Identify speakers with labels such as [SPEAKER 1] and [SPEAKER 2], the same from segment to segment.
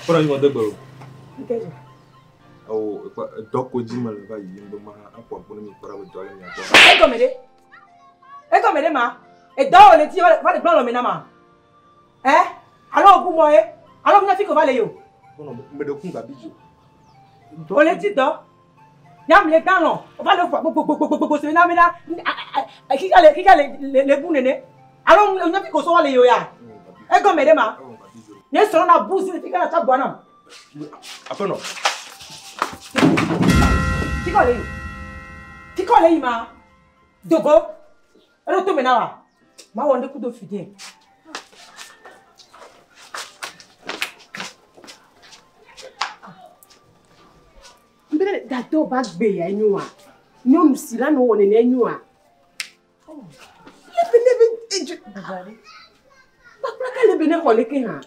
[SPEAKER 1] Kpɔnɔ yi mɔ de gbe o.
[SPEAKER 2] Nke dzɔ.
[SPEAKER 1] Eo edɔ ko dzi mele va yiyim be ma aƒo agbo ne mi kpɔ ɖa be dɔ le mia gbɔ.
[SPEAKER 2] Egɔme ɖe? Egɔme ɖe ma? Edɔ wò le ti va le gblɔ lɔme na ma? Ɛ? Alo wò bu mɔ ye? Alo mía fi ko va le yi o?
[SPEAKER 1] Kpɔnɔ me ɖe kun gabi dzo.
[SPEAKER 2] Wò le ti dɔ. Nyam le gã lɔ. Va le ƒo gbogbogbogbogbogbo se na mi la. Kika le kika le le bu nene. Alo mía fi ko so va le yi o ya? Egɔme ɖe ma? Nye srɔ̃ na bu si fika na tsa gbɔ nam.
[SPEAKER 1] Aƒenɔ.
[SPEAKER 2] Fika le yi? Fika le yi ma? Dogo. Eɖo tome na wa. Ma wɔ ŋɖe kudo fidie.
[SPEAKER 3] Mbele dado ba gbe ya nyoa. Nyɔnu si la nɔ wɔ nene nyoa. Lebe ne be edzo. Kpakpla ka lebe ne xɔ leke hã.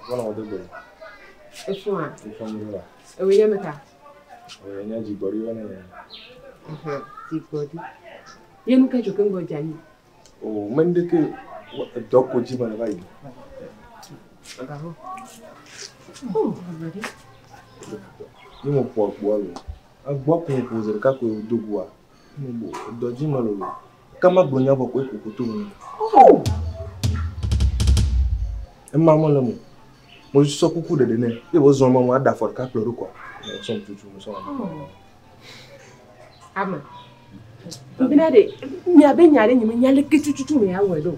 [SPEAKER 1] Aƒenɔ mɔ de gbe.
[SPEAKER 3] Efua.
[SPEAKER 1] Efua mi la.
[SPEAKER 3] Ewe nye meka.
[SPEAKER 1] Ewe nye dzigbɔɖi wɔ ne.
[SPEAKER 3] Dzigbɔɖi. Ye nu ke dzo ke ŋgɔ dze anyi.
[SPEAKER 1] O me ŋɖe ke edɔ ko dzi mele va yi.
[SPEAKER 3] Gaho.
[SPEAKER 1] Ni mo ƒo agboa lo. Agboa ko mo ƒo zi ɖeka ko do goa. Mo bo edɔ dzi mele lo. Kama gblɔ nya vɔ koe ƒoƒo to me. Ema mele mo. Mo sɔ kuku ɖeɖe nɛ. Ye wòzɔ mɔ mo aɖe afɔ ɖeka kplɔ ɖo kɔa. Mo sɔ tutu mo sɔ.
[SPEAKER 3] Ama. Mbena ɖe miabe nya ɖe nye me nya leke tututu me awɔe ɖo.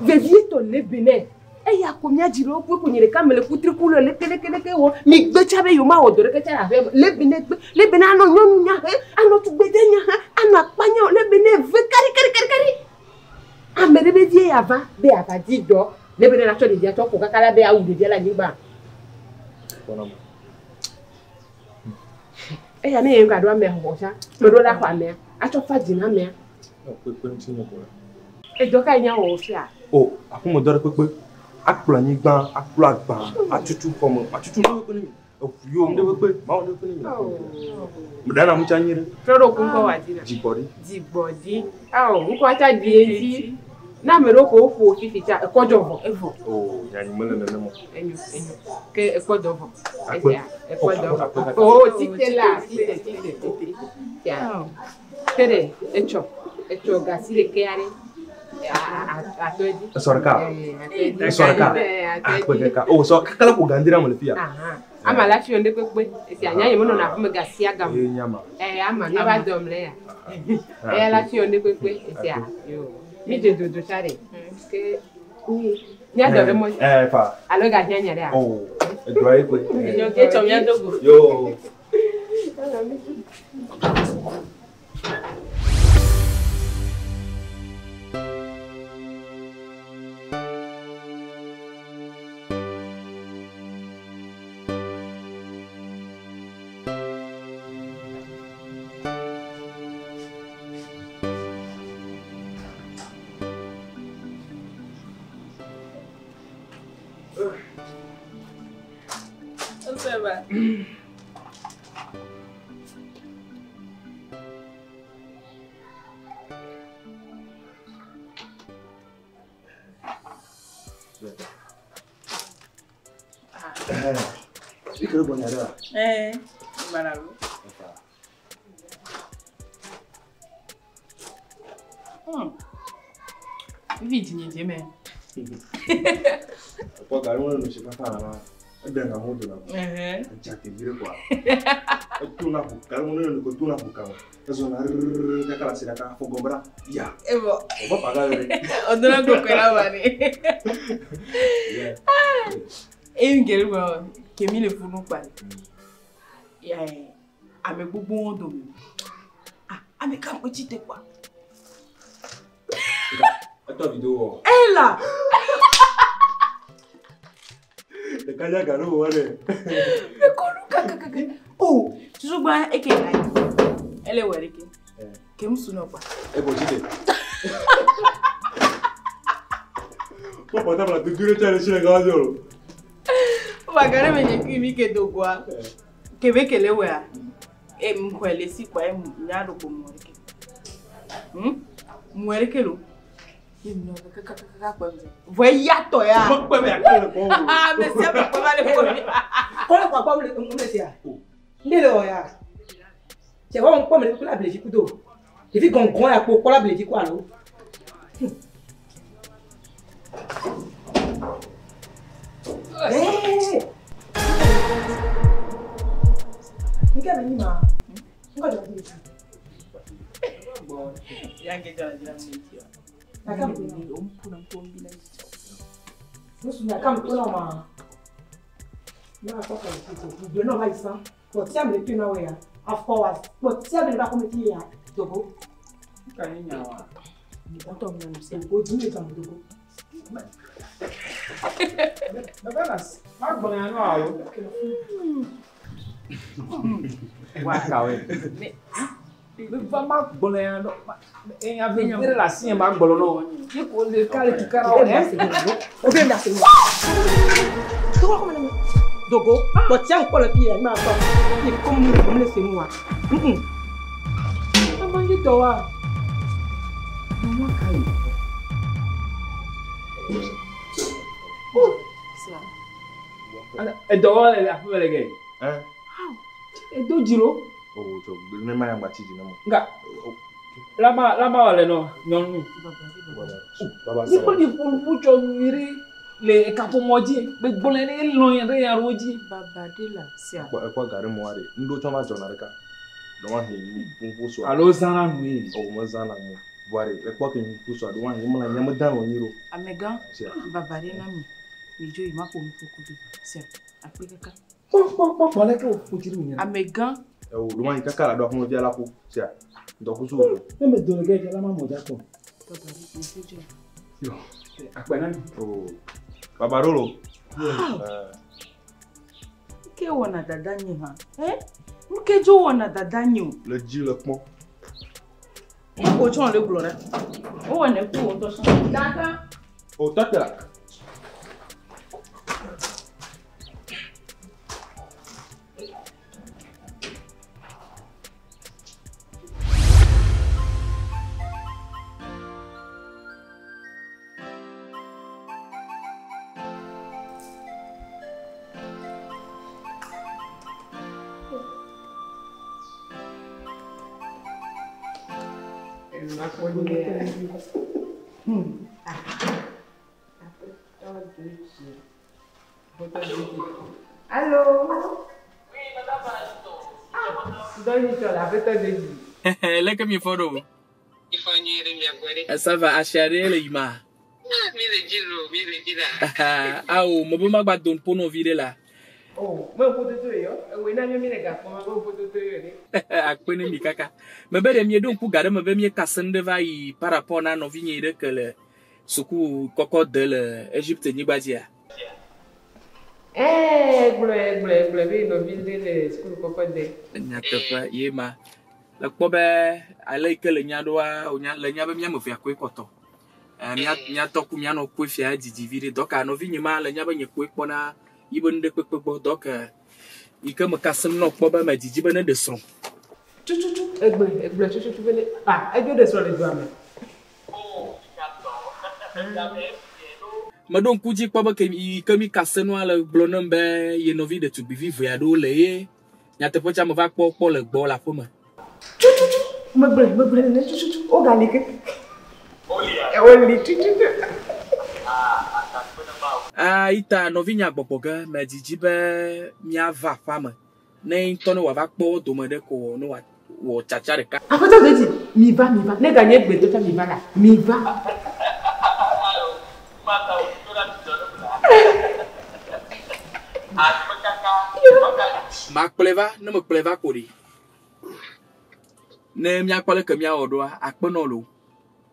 [SPEAKER 3] Vevietɔ le be nɛ. Eya ko mía dzi ɖewo kpe ko nye ɖeka mele kutriku le leke leke leke wɔ. Mi gbe tsa be yewo mawɔ dɔ ɖeke tsa le aƒea me. Le be ne gbe, le be ne anɔ nyɔnu nya he, anɔ tugbedze nya he, anɔ akpa nya le be ne ve kari kari kari kari. Ame ɖe be vie ya va be ava di dɔ. Le be ne la tsɔ ɖevia tsɔ ƒo kaka la be awu ɖevia le anyigba. Eya ne ye gaɖo amea xɔxɔ tsa, meɖo la xɔ amea, atsɔ fa dzi na amea.
[SPEAKER 1] Kpekpe ŋuti nye ko la.
[SPEAKER 3] Edɔ kae nya wɔwɔ fia?
[SPEAKER 1] O, aƒeme dɔ ɖe kpekpe. Akplɔ anyigba, akplɔ agba, atutu xɔme, atutu nu ɖe kpekpe ne mi. Eʋu yiwo nu ɖe kpekpe, mawo ɖe kpekpe ne mi. Meɖe na ŋutsa nyuie ɖe.
[SPEAKER 3] Trɔ ɖo ku ŋkɔ wòa dzi na.
[SPEAKER 1] Dzigbɔɖi.
[SPEAKER 3] Dzigbɔɖi. Awɔ ŋkɔa tsa ɖi edzi. Ne ame ɖewo ko woƒo fifi tsa, ekɔ dzɔ vɔ, evɔ.
[SPEAKER 1] O, nya nyi mele nenema.
[SPEAKER 3] Enyo, enyo. Ke ekpɔ dɔ vɔ.
[SPEAKER 1] Akpe.
[SPEAKER 3] Esia, ekpɔ dɔ vɔ.
[SPEAKER 1] Akpe, akpe.
[SPEAKER 3] O, tite la, tite, tite, tite. Tia. Te ɖe, etsɔ, etsɔ gasi ɖeke aɖe. Atɔ edzi.
[SPEAKER 1] Esɔ ɖeka?
[SPEAKER 3] Atɔ edzi.
[SPEAKER 1] Esɔ ɖeka?
[SPEAKER 3] Atɔ
[SPEAKER 1] Akpe
[SPEAKER 3] edzi.
[SPEAKER 1] ɖeka. O, sɔ kaka la ƒo gã ɖe ame le fia.
[SPEAKER 3] Aha. Ama la fi ɖe kpekpe. Esia nya nye menɔna aƒeme gasia gam.
[SPEAKER 1] Ye nye ama.
[SPEAKER 3] Ama míava dɔm le ya. Eya la fi ɖe kpekpe. Esia. Yo. Mi dze dodo tsa ɖe. Ke mía dɔ ɖe mɔ.
[SPEAKER 1] Fa.
[SPEAKER 3] Alo ga hiã nya ɖea?
[SPEAKER 1] O, edɔa ye koe.
[SPEAKER 4] Etsɔ mía do go.
[SPEAKER 1] Yo.
[SPEAKER 4] Oseba.
[SPEAKER 1] Ikere gbɔ nya ɖe wa?
[SPEAKER 4] Gbara lo. Vivi dzinye dze me.
[SPEAKER 1] Ekpɔ gari ŋu nu si fafa la, eɖe na ŋu dona. Edza tevi ɖe kɔa. Etona ƒo gari ŋu nu ko tona ƒo kame. Ezɔna rrrr kaka le asi ɖeka afɔ gɔme ɖa. Ya.
[SPEAKER 4] Evɔ.
[SPEAKER 1] Ɔbɔ paga ɖe.
[SPEAKER 4] Ɔdona kɔkɔe la wa ne. Eyi ŋgeri gblɔ kemi le funu kpa. Ame gbogbowo dome. Ame ka ŋkɔ tsi te kpɔa?
[SPEAKER 1] Etɔ video wɔ.
[SPEAKER 4] Ela.
[SPEAKER 1] Ɖeka nya gari wɔ ɖe.
[SPEAKER 4] Ekɔlu kakakaka. O, susu gba eke la yi. Ele wɔ ɖeke. Kemi su nɔ kpa.
[SPEAKER 1] Ebɔ tsi te. Kpɔ portable la tutu ɖe tsa ɖe tsi le gama dzi o.
[SPEAKER 4] O ba gari me nye kui mi ke do goa. Kebe kele wea. E mxɔe le si kpɔa e nya ɖo ko mɔ ɖeke. Mɔ ɖeke lo. Ye mi nɔ kakakaka kpɔ mi. Vɔ eya tɔ ya.
[SPEAKER 1] Mekpe be yeakpe le gbɔwò.
[SPEAKER 4] Ame sia ame kpe va le gbɔ mi.
[SPEAKER 2] Kɔle kɔ akpɔ ŋu sia. Ndé le wɔ ya. Tse wɔ ŋkpɔ me kple abledzi kudo. Ɖevi gɔngɔn ya kpo kpɔ abledzi ko alo. Nke me ni ma. Nkɔ jɔ di.
[SPEAKER 4] Ya ke jɔ la mi ti.
[SPEAKER 2] Aka mi
[SPEAKER 4] O mpuna nkombi na
[SPEAKER 2] Musu ya kam to na ma. Na akɔ kɔ ti ko. Gbe na va yi san. Kpɔ tia me le to na wɔ ya. Afɔ wa. Kpɔ tia me le ba ko me ti ya. Dogo.
[SPEAKER 5] Ka ni nya wa.
[SPEAKER 4] Ntɔ mi na nu sia.
[SPEAKER 2] Dogo dimi jam dogo.
[SPEAKER 5] Baba na ma gbɔn ya no alo. Wa ka we. Me va ma gbɔn ya no. E ya ve vere la si ma gbɔn no. Ye ko le ka le tukara o eh.
[SPEAKER 2] O bɛ na se. Dogo ko me na. Dogo. Kpɔ tia ŋkpɔ le fi ya ma tɔ. Ye ko mu ko me le se mu wa.
[SPEAKER 5] Ama ye tɔ wa. Mama ka yi. E dɔ wa le afi le ke.
[SPEAKER 1] Hein?
[SPEAKER 5] E do jiro.
[SPEAKER 1] Oh, to ne ma ya gba ti di na mo.
[SPEAKER 5] Nga. Lama lama wa le no nyɔnu.
[SPEAKER 1] Baba
[SPEAKER 5] Ni
[SPEAKER 1] sa.
[SPEAKER 5] ko ni ƒu tsɔ nyuie le kaƒomɔ dzi be gblɔe ne lɔ ya ɖe ya ɖo dzi.
[SPEAKER 4] Baba de la sia.
[SPEAKER 1] Ekpɔ ekpɔ gari mo wa de. Ndo tsɔ ma dzɔ na ɖeka. Dɔn wa he mi ƒu sɔa.
[SPEAKER 5] Alo zãna nu ye.
[SPEAKER 1] O me zã na mo. Voa de ekpɔ ke mi ƒu sɔa dɔn wa he mla nye me dan wɔ nyi ɖo.
[SPEAKER 4] Amegã
[SPEAKER 1] Sia.
[SPEAKER 4] baba de na mi. Mi dzo yi ma ƒo nu ƒo kudo. Sia. Akpe kaka.
[SPEAKER 5] Kpɔ kpɔ kpɔ kpɔ leke wòƒo dzi ɖe wònye.
[SPEAKER 4] Amegã
[SPEAKER 1] Ewo dɔn wa he kaka la ɖo aƒeme fia la ƒo. Sia. Ŋdɔkusu wo.
[SPEAKER 5] Ne me do le ke la ma mɔ dza kpɔ.
[SPEAKER 4] baba de mi se dzo.
[SPEAKER 5] Akpɛ na mi.
[SPEAKER 1] Oh. Baba ɖo lo.
[SPEAKER 4] Ke wɔna dada nye hã. Eh? Nu ke dzo wɔna dada nye o.
[SPEAKER 1] Le dzi le kpɔ.
[SPEAKER 4] Ko tsɔn le gblɔ ɖe. O wɔna ku wo ŋutɔ sɔn. Dada.
[SPEAKER 1] O tɔ te la.
[SPEAKER 3] Allô?
[SPEAKER 6] Leke mi fɔ ɖo. Ça va, asiaɖe le yima. Awo, mebe magba do ŋpo nɔvi ɖe la.
[SPEAKER 3] Oh, me ƒototo yɔ. Ewoe na mi mi le gakpɔ ma be ƒototo yɔ ɖe.
[SPEAKER 6] Akpe ne mi kaka. Mebe ɖe mieɖo ŋku ga ɖe me be mieka se nu ɖe va yi par rapport na nɔvinye ɖe ke le suku kɔkɔ de le Egypte nyigba dzia.
[SPEAKER 3] Ɛɛ, gblɔe gblɔe gblɔe be nɔvi ɖe le sukulu kɔkɔ de.
[SPEAKER 6] Nyateƒe ye ma. Le kpɔ be ale yi ke le nya ɖoa, wonya le nya be miame evea koe kpɔtɔ. Mía míatɔ ku míanɔ koe fia didi vi ɖe. Dɔka nɔvinye ma le nya be nye koe kpɔna yi be nu ɖe kpekpe gbɔ. Dɔka yi ke me kasem nɔ kpɔ be me didi be ne ɖe srɔ̃.
[SPEAKER 3] Tututu egblɔe egblɔe tututu be ne ah edzo ɖe srɔ̃ le dua me.
[SPEAKER 6] Meɖo ŋku dzi kpɔ be ke yi ke mi kase nua le gblɔ nam be ye nɔvi ɖetugbivi ve aɖewo le ye nyateƒe tsa me va kpɔ kpɔ le gbɔ le aƒeme.
[SPEAKER 3] Tututu megblɔe megblɔe ne tututu wogali ke. Woli tututu.
[SPEAKER 6] Ita nɔvinye agbɔgbɔ ge me didi be míava aƒea me ne ŋutɔ ne wòava kpɔ dome ɖe ko ne wòawɔ tsatsa ɖeka.
[SPEAKER 3] Aƒetɔ Deji, mi va mi va ne ganye gbetɔ tsa mi va la mi va.
[SPEAKER 6] Makplɔe va ne mekplɔe va ko ɖi. Ne míakpɔ leke míawɔ ɖoa akpe nɔ lo.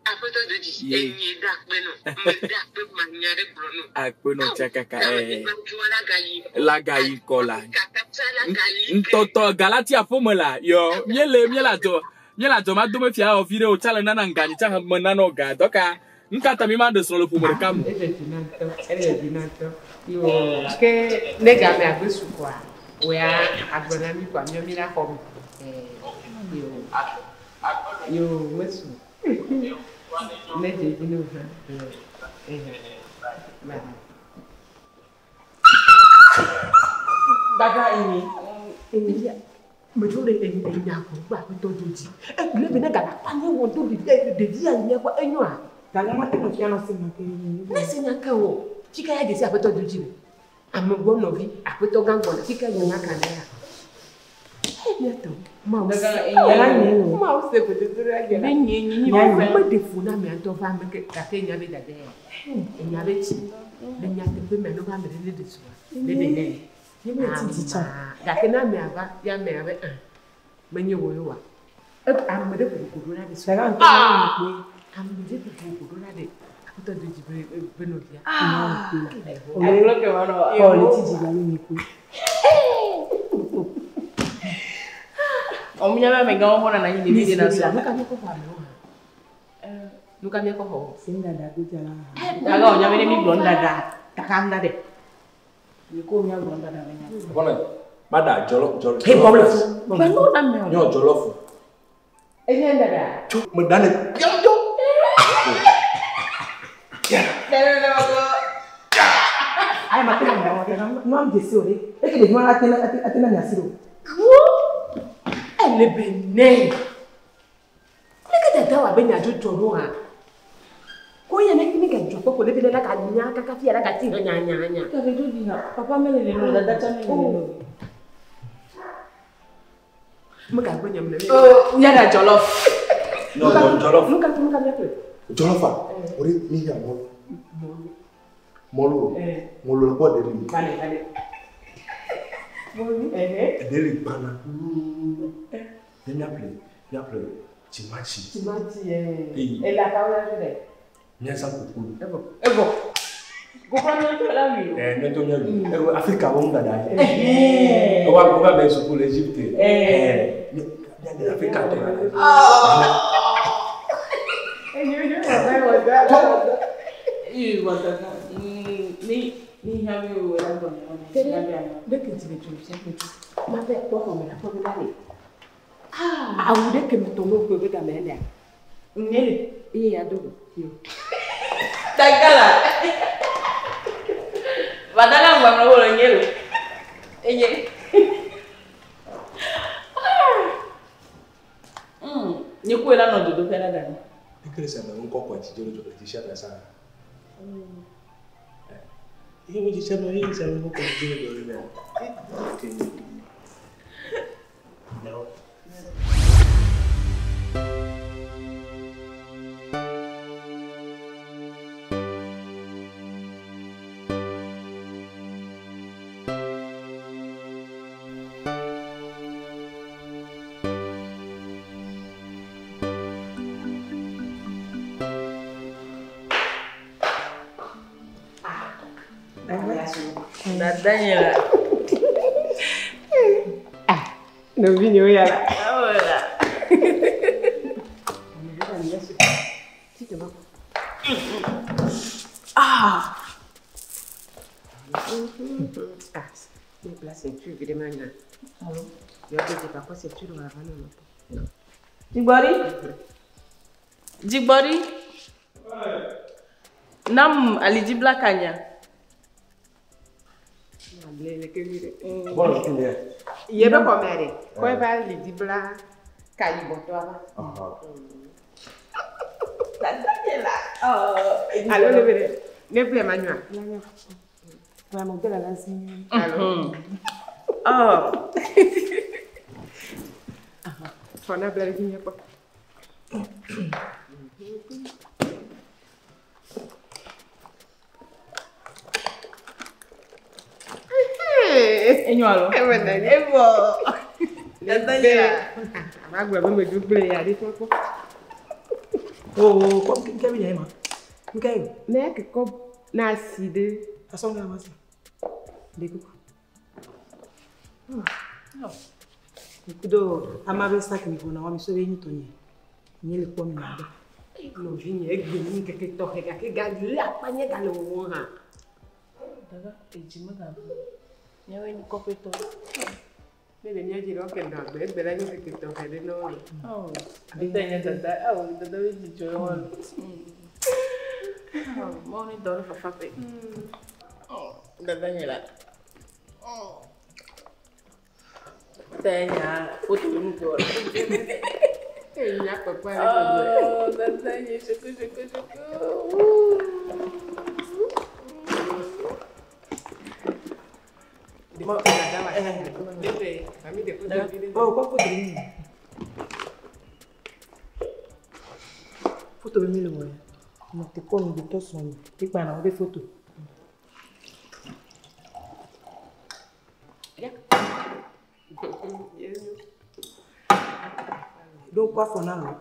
[SPEAKER 7] Aƒetɔ Deji,
[SPEAKER 6] Ye.
[SPEAKER 7] enye ɖe akpe nɔ. Me ɖe akpe ma nya ɖe gblɔ nɔ.
[SPEAKER 6] Akpe nɔ tsa kaka ɛɛ.
[SPEAKER 7] Ŋutsua la gayi.
[SPEAKER 6] La gayi kɔ la.
[SPEAKER 7] Kakatsa la gayi.
[SPEAKER 6] Ŋutɔtɔ Galatia ƒome la yɔ míele míele adzɔ míele adzɔ ma dome fia wɔ vi ɖe o tsa le nana ŋganyi tsa me nanɔ ga dɔka ŋkata mi ma ɖe srɔ̃ le ƒome ɖeka me.
[SPEAKER 3] Ele dzi na ŋutɔ, ele dzi na ŋutɔ. Yo, ke ne game agbe su koa, woya agblɔ na mi koa míɔ mi la xɔ mi. Ɛɛ, yo, yo mesu. Ne dze dzi ne o hã. Bye.
[SPEAKER 4] Dada enyi.
[SPEAKER 3] Enyi medzo le enyi enya ko gba aƒetɔ do dzi. Egblẽ be ne gala kpa nye wɔ do ɖevi ɖevi ya nye kɔ enyoa.
[SPEAKER 2] Dada ma te ŋu fia nɔ si ma ke.
[SPEAKER 3] Ne se nya ke o. Fika ya dzesi aƒetɔ do dzi le. Ame gbɔ nɔvi aƒetɔ gã gbɔna fika nye nya ka ne ya. Míatɔ Mawu se. Mawu se gododo ɖe dze la.
[SPEAKER 4] Ne nye nye nye
[SPEAKER 3] Mawu
[SPEAKER 4] me.
[SPEAKER 3] meɖe fu na ame ŋutɔ va ame ke gake nya be dada ya. Enya be tsi. Le nyateƒe me ne va ame ɖe ne ɖe srɔ̃a ne ɖe nɛ.
[SPEAKER 2] Nye me ti dzi tsã.
[SPEAKER 3] Gake ne amea va ya amea be ah menye wò ye oa. Ame ɖe kokoko ɖo la ɖe srɔ̃a.
[SPEAKER 2] Dada ŋutɔ ma nye
[SPEAKER 3] Ame ɖe kokoko ɖo la ɖe aƒetɔ do dzi be nɔvia.
[SPEAKER 4] Agblɔ ke ma nɔ.
[SPEAKER 2] Kɔ le ti dzi la nye koe.
[SPEAKER 4] Ɔmu nya be amegãwo xɔna na anyi ɖevi ɖe na srɔ̃.
[SPEAKER 3] Nu ka míekɔ xɔ amewo hã? Nu ka míekɔ xɔ wo?
[SPEAKER 2] Se dada go dza la.
[SPEAKER 4] Dada o nya be ne mi gblɔ nuɖaɖa.
[SPEAKER 3] Kaka ŋda ɖe.
[SPEAKER 4] Mi ko mia gblɔ nuɖaɖa be nya.
[SPEAKER 5] Bɔnɛ, ma da jɔlɔ jɔlɔ.
[SPEAKER 2] He bɔ le fu.
[SPEAKER 4] Gbe no na mɛ o.
[SPEAKER 5] Nyɔ jɔlɔ fu.
[SPEAKER 3] Enye ŋɖaɖa.
[SPEAKER 1] Tso me da ne piam tso.
[SPEAKER 2] Ayi ma te na nya wa ke na nu am desi o de. Eke ɖevi ma ate na ate na nya si ɖo.
[SPEAKER 3] Ele be nɛ. Leke dada wɔ abe nyadzɔdzɔ ɖo hã. Ko ye ne mi ka dzɔ kpɔ ko ne bi ne la ka nya kaka fia la ka ti hã nya nya nya.
[SPEAKER 4] Kafe do di hã. Papa mele le no dada tsã mele le no.
[SPEAKER 3] Me ka gblɔ nye me ne.
[SPEAKER 4] Oh, nya ɖa jɔlɔf.
[SPEAKER 1] Nyɔ jɔlɔ fu.
[SPEAKER 3] Nu ka nu ka míaƒle?
[SPEAKER 1] Jɔlɔ fa. O de mi nya mɔlu. Mɔlu. Mɔlu le kpɔ ɖe li.
[SPEAKER 3] Vale vale. Mɔlu. Ɛhɛ.
[SPEAKER 1] Ɖe li gbana. Ne miaƒle miaƒle timati.
[SPEAKER 3] Timati yɛ.
[SPEAKER 1] Eyi.
[SPEAKER 3] Ela ka wo ya fi dɛ.
[SPEAKER 1] Miazã koklo.
[SPEAKER 3] Evɔ.
[SPEAKER 4] Evɔ. Koklo mi ŋutɔ la wi o.
[SPEAKER 1] Ɛɛ ne to miawi. Ewe Afrika wo ŋu dada ye.
[SPEAKER 4] Ɛhɛn.
[SPEAKER 1] Wa wo va bɛ suku le Egypte.
[SPEAKER 4] Ɛɛ.
[SPEAKER 1] Ɛɛ miaɖe Afrika tɔ la.
[SPEAKER 4] Ee wɔ dada. Ni ni hã mi wɔ la gɔme.
[SPEAKER 3] Ne ke dzi le dzo fia me dzo. Ma vɛ kpɔ xɔme la kpɔ be na le. Awu ɖe ke me tɔ n'o kpe be game lea.
[SPEAKER 4] Nye le.
[SPEAKER 3] Eye ya do go. Yo.
[SPEAKER 4] Tagala. Badala ŋgbamlɔ wɔ le nye le. Enye. Nye koe la nɔ dzodoƒe la ɖa.
[SPEAKER 1] Ekele sɛ mɛ ŋkɔ kɔ dzi dzolo dzolo dzi sia mɛ sa. Eye wo dzi sia mɛ eye sɛ mɛ ŋkɔ kɔ dzi dzolo dzolo mɛ. No.
[SPEAKER 4] Dada nye la.
[SPEAKER 3] Nɔvi nyewo ya la.
[SPEAKER 4] Awɔ la.
[SPEAKER 3] Ah. Ah, la ceinture, évidemment.
[SPEAKER 4] Allô?
[SPEAKER 3] Je par quoi ceinture on va non.
[SPEAKER 4] Dzigbɔɖi. Dzigbɔɖi. Nam alidzibla kanya.
[SPEAKER 1] Bɔlɔ fi mi yɛ.
[SPEAKER 3] Ye be kɔmɛ de. Ko e va lidibla ka yibɔ tɔ va.
[SPEAKER 4] Dada nye la.
[SPEAKER 3] Alo ne be de. Ne ble ma nyua.
[SPEAKER 2] Wa mo de la la si.
[SPEAKER 3] Alo.
[SPEAKER 4] Oh.
[SPEAKER 3] Fɔna bla le fi nye kpɔ.
[SPEAKER 4] Enyo alo.
[SPEAKER 3] Ewe na ni.
[SPEAKER 4] Evɔ. Dada nye la.
[SPEAKER 3] A b'a gblɔ be medzo gble ya ɖe kpɔ.
[SPEAKER 2] Oh, ko nke bi nye ma. Nke yo.
[SPEAKER 3] Ne ke kɔ na si ɖe.
[SPEAKER 2] Asɔn ga ma si. De kuku. Kudo ama be sac mi ko na wa mi so be nyi to nye. Nye le kpɔ mi na be.
[SPEAKER 3] Nɔvi nye egbe nu ŋkeke tɔxɛ gake ga le akpa nye ga le wɔwɔ hã.
[SPEAKER 4] Dada edzi megabu. Míawoe nyi kɔƒetɔ.
[SPEAKER 3] Ne le mía dzi ɖe woke nɔ agbe egbe la nye ŋkeke tɔxɛ ɖe na wo.
[SPEAKER 4] Ete nye dada, awo dada be dzidzɔ ye wɔn. Mawu ne dɔ ɖe fafa ƒe. Dada nye la. Ete nya foto be nu gbɔ.
[SPEAKER 3] Enya kpɔkpɔ ale gbegbe.
[SPEAKER 4] Oh, dada nye soko soko soko.
[SPEAKER 2] Oh, quoi foto mi? Foto mi le wɔe. Nɔ te kɔ nu gbetɔ srɔ̃ mi. Ikpa na wo be foto. Ɖo ŋku afɔ na lo.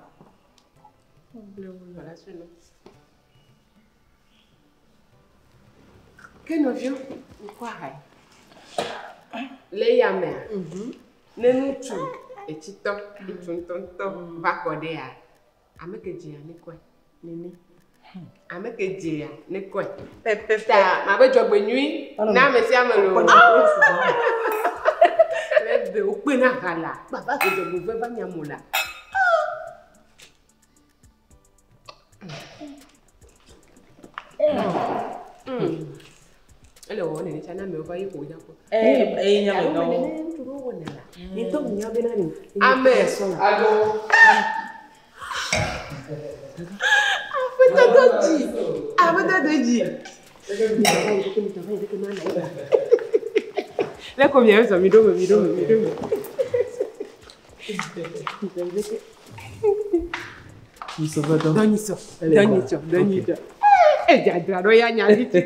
[SPEAKER 3] Ke nɔviwo, ŋkɔ aha. Le ya mea, ne ŋutsu etsitɔ, ŋutsu ŋutɔŋutɔ va kɔ ɖea, ame ke dzea ne kɔe. Nene. Ame ke dzea ne kɔe. Ta mabe dzɔgbe nyui na ame sia ame loo. Le be wokpe na ha la, baba ke dzɔgbe ve va nyamo la. Ele wɔwɔ nene tsã ne amewo va yi ƒo nya kpɔ.
[SPEAKER 4] Eye nya me
[SPEAKER 3] Alo
[SPEAKER 4] nɔ.
[SPEAKER 3] nene ŋutsu ɖewo wɔna la.
[SPEAKER 2] Ŋutɔ mi nya bena ni.
[SPEAKER 3] Ame.
[SPEAKER 6] Alo.
[SPEAKER 3] Aƒetɔ do dzi. Aƒetɔ do dzi. Le ko miawo zɔ mi ɖo me mi ɖo me mi ɖo me. Dɔnyisɔ dɔnyisɔ dɔnyisɔ. E dzadzra ɖo ya nya vi tsi.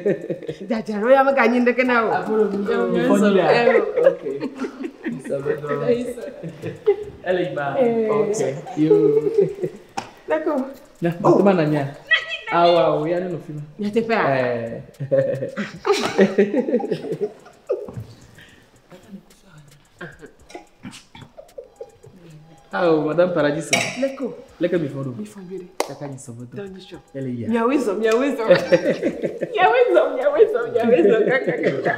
[SPEAKER 3] Dzadzra ɖo ya meganyi ŋɖeke na o.
[SPEAKER 6] Ok. Ele yiba. Ok. Yo.
[SPEAKER 3] Le ko.
[SPEAKER 6] Na, oh. na nya. Awo awo ya ne no fi ma.
[SPEAKER 3] Nyateƒea.
[SPEAKER 6] Eh. Awo, Madame Paradiso.
[SPEAKER 3] Le ko.
[SPEAKER 6] Leke mi fɔ do.
[SPEAKER 3] Mi fɔ nyuie ɖe.
[SPEAKER 6] Kaka nyi sɔbɔ dɔ.
[SPEAKER 3] Dɔnyisɔ.
[SPEAKER 6] Ele yia.
[SPEAKER 3] Miawoe zɔ miawoe zɔ. Miawoe zɔ miawoe zɔ miawoe zɔ kakakaka.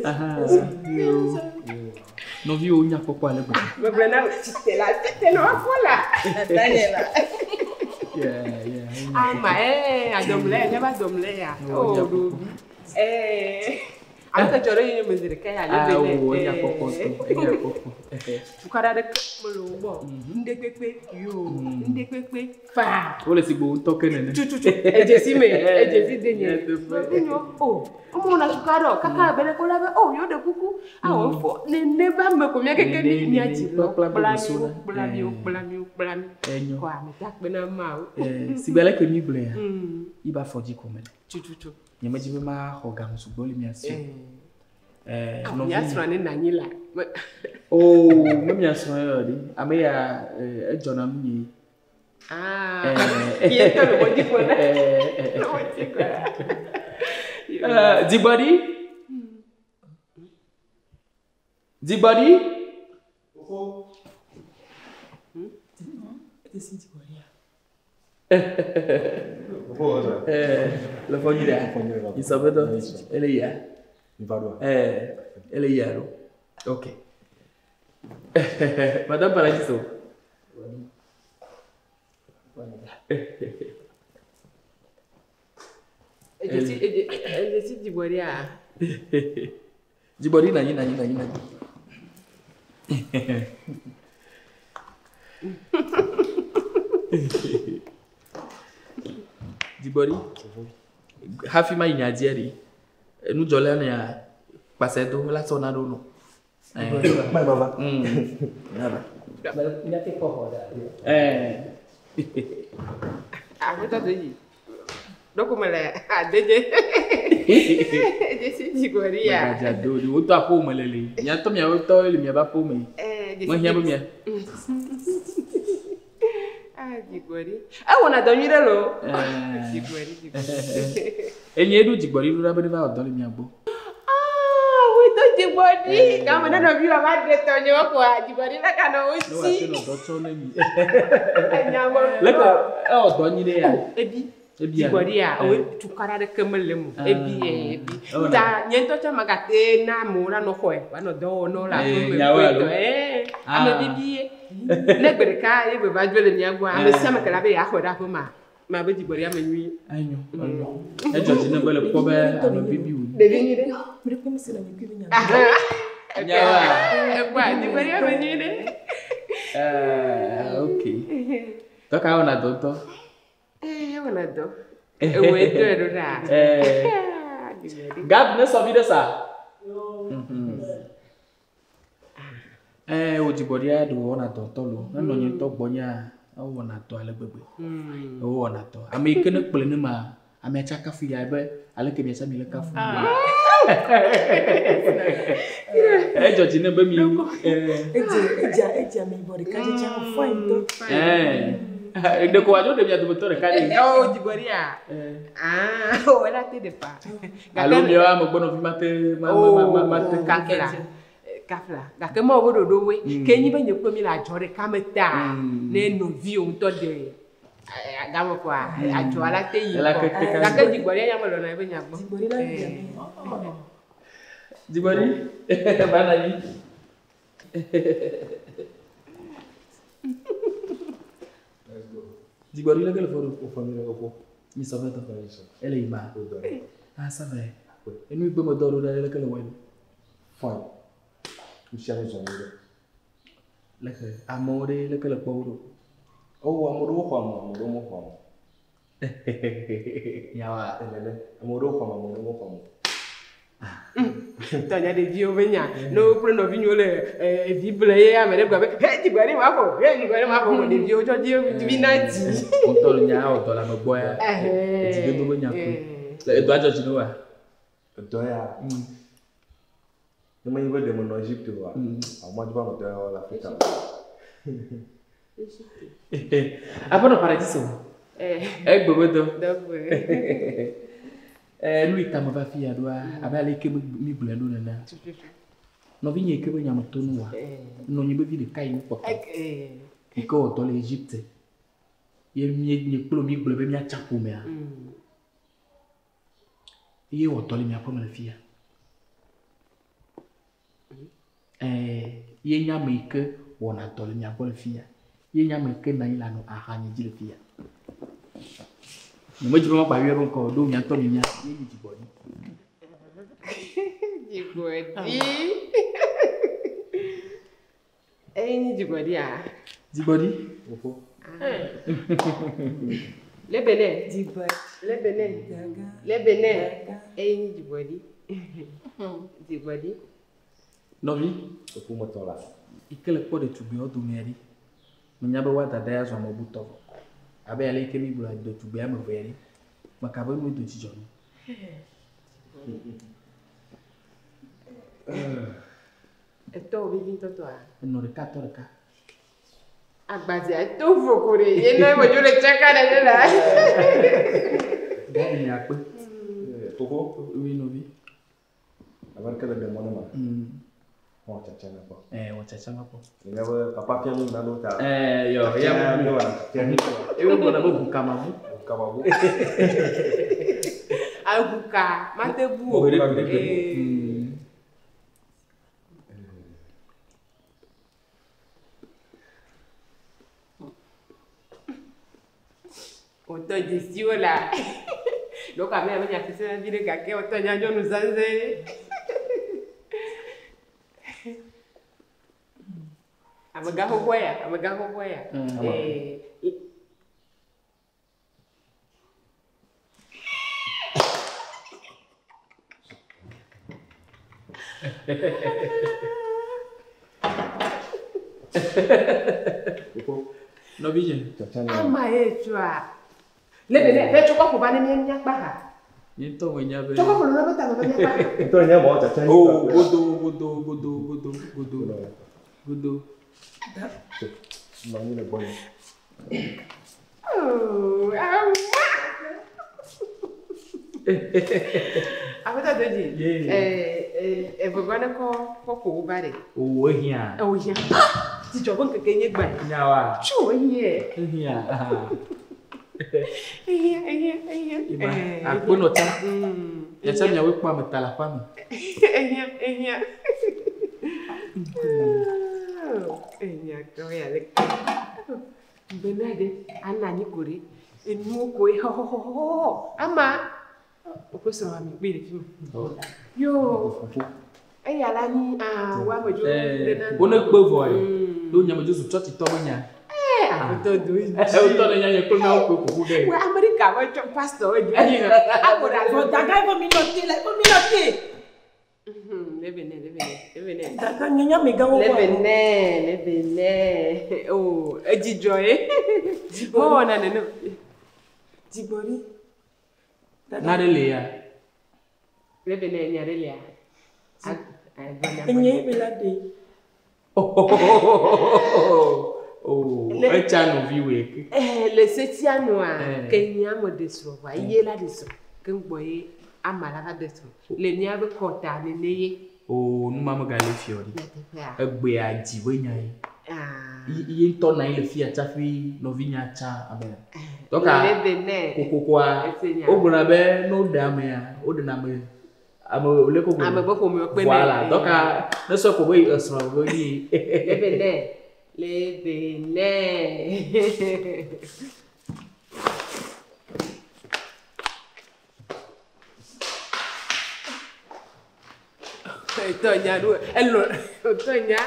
[SPEAKER 6] Aha. Yo. Nɔviwo nya kpɔkpɔ ale gbegbe.
[SPEAKER 3] Megblɔ na wò tsite la tsite na woafɔ la.
[SPEAKER 4] Dada nye la.
[SPEAKER 6] Yeah, yeah.
[SPEAKER 3] Ama ee adɔmlɛ ya míaƒe adɔmlɛ ya.
[SPEAKER 6] Oh,
[SPEAKER 3] O ɖovi. Ee. Ame ke dzɔ ɖe yonye me zi ɖeka ya le be
[SPEAKER 6] Awo,
[SPEAKER 3] ne.
[SPEAKER 6] enya kpɔkpɔ tɔ, enya kpɔkpɔ.
[SPEAKER 3] Tukaɖa ɖeke mele wo gbɔ. Ŋɖe kpekpe yo. Ŋɖe kpekpe faa.
[SPEAKER 6] Wole si gbe wotɔ ke nene.
[SPEAKER 3] Tututu edzesi me edzesi de nye.
[SPEAKER 6] Nyateƒe.
[SPEAKER 3] Nɔvinyewo o womewɔna tukaɖa o kaka abe ɖe ko la be o yewo ɖe kuku awɔ fɔ nene be ame ko mía keke mi
[SPEAKER 6] Nene,
[SPEAKER 3] mía
[SPEAKER 6] nene,
[SPEAKER 3] dzi lɔ
[SPEAKER 6] kpla,
[SPEAKER 3] kpla mi
[SPEAKER 6] kpla,
[SPEAKER 3] wo kpla mi wo kpla mi wo kpla mi.
[SPEAKER 6] Enyo.
[SPEAKER 3] Kɔ ame ta kpe na Mawu.
[SPEAKER 6] Eh, sigbe ale ke mi gblɔe ya,
[SPEAKER 3] Mm.
[SPEAKER 6] iba afɔ dzi ko mele.
[SPEAKER 3] Tututu.
[SPEAKER 6] Nye medzi be maxɔ game sugbɔ le mia si o. Eh,
[SPEAKER 3] Awo mía
[SPEAKER 6] nɔvinye.
[SPEAKER 3] srɔ̃ ne nanyi la. Me-
[SPEAKER 6] Oh, me mia srɔ̃ ye ɖe. Ame ya eh, edzɔna nu nye.
[SPEAKER 3] Ah.
[SPEAKER 6] Eh,
[SPEAKER 3] Ye tɔ le wɔ dzi ko na.
[SPEAKER 6] eh, eh,
[SPEAKER 3] Le wɔ dzi ko na.
[SPEAKER 6] eh, Dzigbɔɖi. Dzigbɔɖi. Eh, le fɔ nyuie ɖea? Isɔbetɔ. Ele yia. Eh, ele yia ɖo. Ok. Madame Paradiso.
[SPEAKER 3] Edzesi edze edzesi dzigbɔɖia.
[SPEAKER 6] Dzigbɔɖi nanyi nanyi nanyi nanyi. Dzigbɔɖi. Hafi ma yi nya dzia ɖi. Nudzɔla nea kpase do la sɔ na ɖo nɔ. Eh.
[SPEAKER 3] Aƒetɔ do dzi. Ɖeko mele adedze. Edzesi dzigbɔɖia.
[SPEAKER 6] Megadza do ɖi. Wotɔ aƒewo me le le. Miatɔ miawo tɔ le miaƒe aƒewo me.
[SPEAKER 3] Eh, dzesi
[SPEAKER 6] Mehiã be mia.
[SPEAKER 3] Ah, dzigbɔɖi. Ewɔna dɔ nyui ɖe loo.
[SPEAKER 6] Eh.
[SPEAKER 3] Dzigbɔɖi dzigbɔɖi.
[SPEAKER 6] Enye eɖo dzigbɔɖi ɖo ɖa be ne va wɔ dɔ le mia gbɔ.
[SPEAKER 3] Ah, wotɔ dzigbɔɖi. Game ne nɔviwò va ɖe tɔnyewo koa, dzigbɔɖi la ganɔ wo
[SPEAKER 6] Ne
[SPEAKER 3] si.
[SPEAKER 6] wòate nɔ dɔ tsɔm ne mi.
[SPEAKER 3] Enya me.
[SPEAKER 6] Leke ewɔ dɔ nyui ɖe ya.
[SPEAKER 3] Ebi.
[SPEAKER 6] Ebia.
[SPEAKER 3] Dzigbɔɖia,
[SPEAKER 6] Eh.
[SPEAKER 3] owo tukaɖa ɖeke mele eme o.
[SPEAKER 6] Ah.
[SPEAKER 3] Ebi, eh, ebi.
[SPEAKER 6] Ewɔna.
[SPEAKER 3] Ta nye ŋutɔ tsã magate na amewo la nɔ xɔe, woanɔ dɔ wɔm na wo le
[SPEAKER 6] Eh,
[SPEAKER 3] aƒe me.
[SPEAKER 6] nyawoe alo?
[SPEAKER 3] Eh,
[SPEAKER 6] Ah.
[SPEAKER 3] ame bibi ye. Ne gbe ɖeka ye be va dzo le mía gbɔa, ame
[SPEAKER 6] Eh.
[SPEAKER 3] sia ame ke la be yeaxɔe ɖe aƒe mea, mabe dzigbɔɖi ame nyui.
[SPEAKER 6] Enyo, enyo. Edzɔ dzi ne be le kpɔ be ame bibi wònye.
[SPEAKER 3] Ɖevi nyui ɖe.
[SPEAKER 2] Ame ɖekpe mese le nye kui be nya.
[SPEAKER 6] Nyawoa?
[SPEAKER 3] Ekpɔa, dzigbɔɖi ame nyui ɖe.
[SPEAKER 6] Eh, ok. Dɔ ka wɔna dɔ ŋutɔ?
[SPEAKER 3] Eh, ewɔna dɔ. Ewɔe dɔe ɖo ɖa.
[SPEAKER 6] Eh.
[SPEAKER 3] Ah, dzigbɔɖi.
[SPEAKER 6] Gab ne sɔ vi ɖe sa. Eh, wo dzigbɔɖia ɖe wɔna dɔ ŋutɔ lo. Enɔ nye ŋutɔ gbɔnyea, ewɔna dɔ ale gbegbe. Ewɔna dɔ. Ame yi ke ne kplɔe ne ma, amea tsa kafu ya be aleke mia tsa mi le kafu. Edzɔ dzi ne be mi. Eh.
[SPEAKER 2] Edze edze edze ame yibɔ ɖeka dze tsa fine ŋutɔ.
[SPEAKER 6] Eh. Ɖeko wòadzo ɖe mia dometɔ ɖeka ɖe.
[SPEAKER 3] Oh, dzigbɔɖia.
[SPEAKER 6] Eh.
[SPEAKER 3] Ah, wò la te ɖe fa.
[SPEAKER 6] Alo miawo amegbɔnɔvi mate ma ma ma ma te.
[SPEAKER 3] kafla. Kafla. Gake mawo be ɖoɖowoe. Ke nyi be nye kple mi le adzɔ ɖeka me ta, ne nɔviwò ŋutɔ ɖe game kɔa, adzɔa la te yi
[SPEAKER 6] Ela
[SPEAKER 3] kɔ.
[SPEAKER 6] ke te ka-
[SPEAKER 3] Gake dzigbɔɖia ya melɔ̃na eƒe nya gbɔ.
[SPEAKER 2] Dzigbɔɖi la bi ame.
[SPEAKER 6] Dzigbɔɖi. Va nɔ anyi. Dzigbɔɖi leke le fɔ ɖo?
[SPEAKER 1] Wofɔ mi ɖe fofo.
[SPEAKER 6] Mi sɔ fɛ tɔ.
[SPEAKER 1] Mi sɔ.
[SPEAKER 6] Ele yi ma.
[SPEAKER 1] Wo dɔ ɖe.
[SPEAKER 6] Ah, ça va. Enu yi gbe me dɔ ɖo ɖe leke le wɔe ɖo?
[SPEAKER 1] Fine. Nu sia nu zɔ nyuie ɖe.
[SPEAKER 6] Leke amewo ɖe leke le kpɔ wo ɖo?
[SPEAKER 1] Oh, ame ɖewo xɔ ame, ame ɖewo mexɔ ame o.
[SPEAKER 6] Nyawoa?
[SPEAKER 1] Enene. Ame ɖewo xɔ ame, ame ɖewo mexɔ ame o.
[SPEAKER 3] Tɔnya ɖeviwo be nya. Ne wo kple nɔvinyewo le eh, vi ble ye ame ɖe gblɔ be he dzigbɔɖi ma ƒo, he dzigbɔɖi ma ƒo. Ɖeviwo tsɔ dzi vi na dzi.
[SPEAKER 6] Ŋutɔ le nya wɔ dɔ le ame gbɔ ya. Edzidodo be nya koe. Le edɔa dzɔ dzi ne woa?
[SPEAKER 1] Edɔ ya. Ne menye be ɖe menɔ Egypte oa, awo madzi be anɔ dɔ ya wɔm le Afrika.
[SPEAKER 6] Aƒenɔ Paradiso.
[SPEAKER 3] Eh,
[SPEAKER 6] Egbe be dɔ.
[SPEAKER 3] dɔgbe.
[SPEAKER 6] Eh, nu yi ta me va fi ya ɖoa, abe ale yi ke mi gblɔe ɖo nenea. Nɔvinye yi ke be nya me to nu wa, nɔ nyi be vi ɖeka yi nukpɔtɔ.
[SPEAKER 3] Eh,
[SPEAKER 6] Yi ke wɔ dɔ le Egypte. Ye mie nye kple mi gblɔ be míatsa ƒomea. Ye wɔ dɔ le miaƒe me le fia. Eh, ye nye ame yi ke wɔna dɔ le mia gbɔ le fia. Ye nye ame yi ke nɔ anyi le anɔ axanye dzi le fia. Nyemedzi be makpa yɔe be ŋkɔ o, ɖo mia ŋutɔ minya. Ye nye dzigbɔɖi.
[SPEAKER 3] Dzigbɔɖi. Eye nye dzigbɔɖia?
[SPEAKER 6] Dzigbɔɖi.
[SPEAKER 1] Fofo.
[SPEAKER 3] Le Benin.
[SPEAKER 2] Dzigbɔɖi.
[SPEAKER 3] Le Benin.
[SPEAKER 2] Gaga.
[SPEAKER 3] Le Benin. Eye nye dzigbɔɖi. Dzigbɔɖi.
[SPEAKER 6] Nɔvi.
[SPEAKER 1] Fofo metɔ la.
[SPEAKER 6] Yi ke le kpɔ ɖetugbiawo domea ɖi. Menya be woa dada ya zu ame butɔ vɔ. Abe ale yi ke mi gblɔ ɖetugbia ame evea ɖi. Meka be nue do dzidzɔ nu.
[SPEAKER 3] Etɔ wo vevi ŋutɔ tɔa?
[SPEAKER 6] Enɔ ɖeka tɔ ɖeka.
[SPEAKER 3] Agbadzea eto vo ko ɖe. Ye ne medzo le tsaka ɖe ɖe la.
[SPEAKER 6] Gabi nye akpe.
[SPEAKER 1] Fofo.
[SPEAKER 6] Oui, nɔvi.
[SPEAKER 1] Abe aleke le ɖe mɔ ne ma. Wɔ tsatsa na kpɔ.
[SPEAKER 6] Eh, wɔ tsatsa na kpɔ.
[SPEAKER 1] Enya be papa fia nu nanewo ta.
[SPEAKER 6] Eh, yɔ,
[SPEAKER 1] Tsatsa
[SPEAKER 6] ya
[SPEAKER 1] ya
[SPEAKER 6] mi
[SPEAKER 1] mi wɔna tsatsa mi wɔna.
[SPEAKER 6] Ewe gblɔna be ʋukamaʋu.
[SPEAKER 1] Ʋukamaʋu.
[SPEAKER 3] Aʋuka mate ʋu o.
[SPEAKER 6] Gbeɖe, gbeɖe, gbeɖe.
[SPEAKER 3] Eh. Wòtɔ dzesiwo la. Ɖeko ame ya menya sese vi ɖe gake wòtɔ nya nyɔnu zãzɛ. Amegã xoxoa ya, amegã xoxoa ya. Eh,
[SPEAKER 1] Fofo.
[SPEAKER 6] Nɔvinye.
[SPEAKER 1] Tsatsa na.
[SPEAKER 3] Ama ye tsoa. Le bene, be tsɔ kɔƒo va ne mía míakpa ha.
[SPEAKER 6] Nye ŋutɔ menya be.
[SPEAKER 3] Tsɔ kɔƒo lolo be tame be míakpa ha.
[SPEAKER 1] Ŋutɔ nye mɔ tsatsa
[SPEAKER 6] Oh, godo, godo, godo, godo, godo, godo.
[SPEAKER 1] Nɔ anyi le gbɔnye.
[SPEAKER 3] Oh, ama. Aƒetɔ Dodzi.
[SPEAKER 6] Yeah.
[SPEAKER 3] Eh, evegɔ ne kɔ kɔƒo wo va ɖe.
[SPEAKER 6] O, ehiã.
[SPEAKER 3] Ewo hiã. Dzidzɔ ƒe ŋkeke nye gbã.
[SPEAKER 6] Nyawoa?
[SPEAKER 3] Tso ehiã.
[SPEAKER 6] Ehiã.
[SPEAKER 3] Ehiã, ehiã, ehiã.
[SPEAKER 6] Ema, akpe nɔ tsa. Yatsa miawoe kpɔ ame ta le aƒea me.
[SPEAKER 3] Ehiã, ehiã. Ehiã kɔ ya le. Bena ɖe, ana anyi ko ɖe. Enuwo koe xɔxɔxɔxɔ. Ama. Wokple srɔ̃ ami kpe ɖe fi ma. Yo. Eya la nyi ah wo ame dzo.
[SPEAKER 6] Wo ne kpe vɔ ye. Ɖo nyamedzo zu tsɔtsitɔ be nya.
[SPEAKER 3] Aƒetɔ do yi.
[SPEAKER 6] Wotɔ ne nya nye kple miawo kpe ƒoƒu ɖe.
[SPEAKER 3] Wɔ Amerika me tsɔ pastor wo dzo yi. Ago ɖe
[SPEAKER 2] Vɔ daga ye mi nɔ te la, mi nɔ te.
[SPEAKER 3] Lebe ne, lebe ne, lebe ne.
[SPEAKER 2] Daga nye nya amegãwo kɔ.
[SPEAKER 3] Lebe ne, lebe ne. Oh, edzidzɔ ye. Mewɔna nene.
[SPEAKER 2] Dzigbɔɖi.
[SPEAKER 6] Na ɖe le ya.
[SPEAKER 3] Lebe ne nya ɖe lia.
[SPEAKER 2] Enye ye be la ɖe.
[SPEAKER 6] Oh, etsa nɔvi woe ke.
[SPEAKER 3] Le setia nua, ke nye ame ɖe srɔ̃ vɔa, ye la ɖe srɔ̃. Ke ŋgbɔ ye ama la va ɖe srɔ̃. Le míabe kɔta nene ye.
[SPEAKER 6] Oh, nu ma megale fiɔ ɖi.
[SPEAKER 3] Nyateƒea.
[SPEAKER 6] Egbea dzi be nya ye.
[SPEAKER 3] Ah.
[SPEAKER 6] Ye ŋutɔ nɔ anyi le fia tsaƒe nɔvinya tsa abe. Dɔka
[SPEAKER 3] Lebe ne.
[SPEAKER 6] kokokoa
[SPEAKER 3] Ese nya.
[SPEAKER 6] wogblɔna be ne woɖe amea, woɖena ame ame le ko
[SPEAKER 3] Ame be ƒomewo kpena.
[SPEAKER 6] Voilà, dɔka ne sɔ ko be esrɔ̃ be nyi.
[SPEAKER 3] Lebe ne. Lebe ne. Tɔnya ɖo elɔ tɔnya.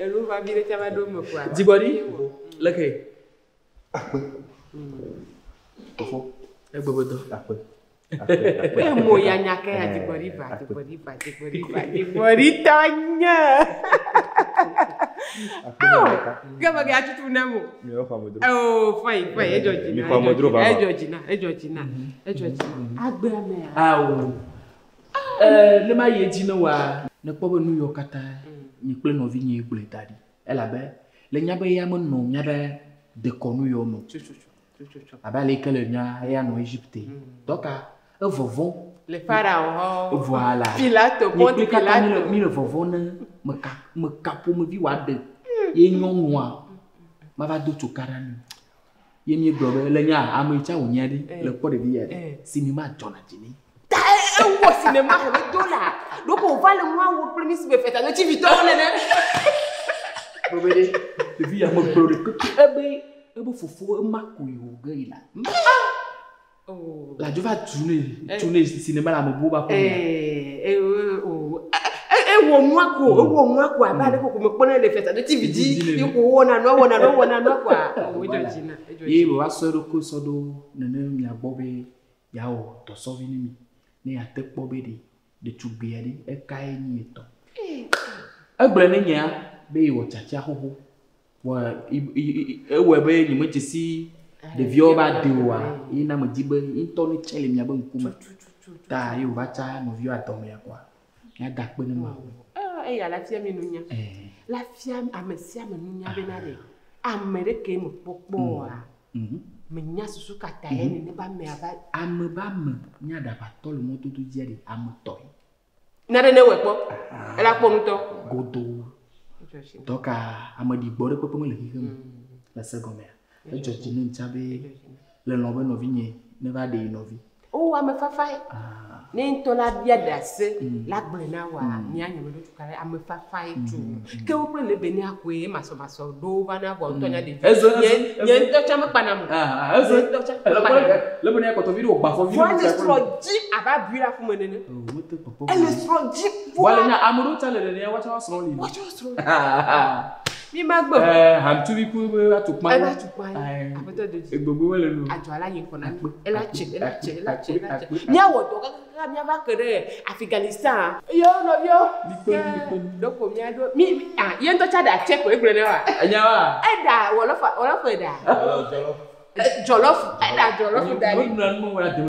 [SPEAKER 3] Enu va vi ɖe tsa va ɖo me koa.
[SPEAKER 6] Dzigbɔɖi leke.
[SPEAKER 1] Akpe. Fofo.
[SPEAKER 6] Egbe be dɔ.
[SPEAKER 1] Akpe.
[SPEAKER 3] Emo ya nya ke ya dzigbɔɖi va dzigbɔɖi va dzigbɔɖi va dzigbɔɖi tɔnya. Ke me ke atutu na mo.
[SPEAKER 1] Miawo xɔ amedzro.
[SPEAKER 3] Oh, fine, fine. Edzɔ dzi na.
[SPEAKER 1] Mi xɔ amedzro vava.
[SPEAKER 3] Edzɔ dzi na, edzɔ dzi na, edzɔ dzi na. Agbea mea.
[SPEAKER 6] Awo. Ne ma yi edzi ne wa ne kpɔ be nu yiwo katã nye kple nɔvinye gblɔe da ɖi elabe le nya be ya menɔ míabe dekɔnu yiwo me o. Abe ale yi ke le nya eya nɔ Egypte. Dɔka evɔvɔ̃.
[SPEAKER 3] Le Pharaon hɔ.
[SPEAKER 6] Voilà.
[SPEAKER 3] Pilato,
[SPEAKER 6] Nye
[SPEAKER 3] Ponti
[SPEAKER 6] kple katã
[SPEAKER 3] Pilato.
[SPEAKER 6] mi le vɔvɔ̃ ne meka meka ƒomevi wòaɖe ye nyɔnua mava do tso ka ɖa nɛ. Ye míegblɔ be le nya ame yi tsa wònye ɖi le kpɔ ɖevi ya ɖe sinima dzɔna dzi nɛ.
[SPEAKER 3] Ta ewɔ sinema he be do la. Ɖoko wòva le nua wɔ kple mi si be feta ne tsivitɔwo nene.
[SPEAKER 6] Gblɔ be ɖe ɖevi ya megblɔ ɖe keke ebe ebe fofo ema koe wò ge yina. La dzo va tu ne tu ne sinema le ame bubu ba ƒe mea.
[SPEAKER 3] Ewɔ nua ko ewɔ nua ko abe ale ko mekpɔnɛ le feta ne TV dzi ye ko wɔna nua wɔna nua wɔna nua koa. O edzɔ dzi na edzɔ
[SPEAKER 6] Ye
[SPEAKER 3] dzi.
[SPEAKER 6] wòva sɔ eɖokui sɔ ɖo nene mia gbɔ be yeawɔ dɔsɔvi ne mi ne yeate kpɔ be ɖe ɖetugbia ɖe ekae nyi etɔ. Egblɔe ne nyea be yewɔ tsatsia xoxo. Vɔ ewɔe be nyemedze si ɖeviawo va de oa ye na medzi be ye ŋutɔ ne tse le miabe ŋkume. Ta ye wòva tsa nɔviwo adɔmea koa míada akpe ne Mawu.
[SPEAKER 3] Eya la fia mi nunya. La fia ame sia ame nunya bena ɖe ame ɖeke me kpɔkpɔ oa. Menya susu kata ye nene be amea va.
[SPEAKER 6] Ame be ame nye aɖabatɔ le mɔdodo dzia ɖe ame tɔe.
[SPEAKER 3] Na ɖe ne wɔe kpɔ. Ela kpɔ ŋutɔ.
[SPEAKER 6] Godoo. Dɔka ame ɖigbɔ ɖe kpekpe mele xexe me le se gɔmea. Edzɔ dzi ne ŋtsa be le lɔ̃ be nɔvinye ne va ɖe yi nɔvi.
[SPEAKER 3] O ame fafa ye. Ne ŋutɔ la bia ɖe ase la gblɔe na woa mía nye me ɖo tuka ɖe ame fafa ye tso. Ke wo kple le be ne akoe masɔmasɔ ɖo va na vɔ ŋutɔ nya ɖevi.
[SPEAKER 6] Eze
[SPEAKER 3] Nye
[SPEAKER 6] eze
[SPEAKER 3] nye ŋutɔ tsa mekpana mo.
[SPEAKER 6] Eze.
[SPEAKER 3] Nye ŋutɔ tsa mekpana mo.
[SPEAKER 6] Le be ne akɔtɔ vi ɖe wògba afɔ vi
[SPEAKER 3] Vɔ
[SPEAKER 6] ɖe
[SPEAKER 3] ele
[SPEAKER 6] ŋuti
[SPEAKER 3] srɔ̃ dzi abe abui le aƒu me nene.
[SPEAKER 6] O mete kpɔkpɔ.
[SPEAKER 3] Ele srɔ̃ dzi
[SPEAKER 6] Vɔ le nya ame ɖewo tsa le nene woatsɔ srɔ̃ li.
[SPEAKER 3] Woatsɔ srɔ̃. Mi ma gbɔ.
[SPEAKER 6] Hamtsuvi ku be atukpa.
[SPEAKER 3] Eva atukpa ye. Aƒetɔ do dzi.
[SPEAKER 6] Egbogbo mele nu.
[SPEAKER 3] Adzɔ ala yi ŋkɔ na mi. Ela tse, ela tse, ela tse, ela tse. Míawɔ dɔ kakaka míava ke ɖe Afghanistan. Yo nɔviwo. Ɖeko míaɖo mi ah ye ŋutɔ tsa ɖa tse ko egblɔ ne wa.
[SPEAKER 6] Enya wa.
[SPEAKER 3] Eɖa wɔlɔfa wɔlɔfa ɖa. Jɔlɔfu eɖa jɔlɔfu da ɖi.
[SPEAKER 6] Wo nua nu wɔ la deme.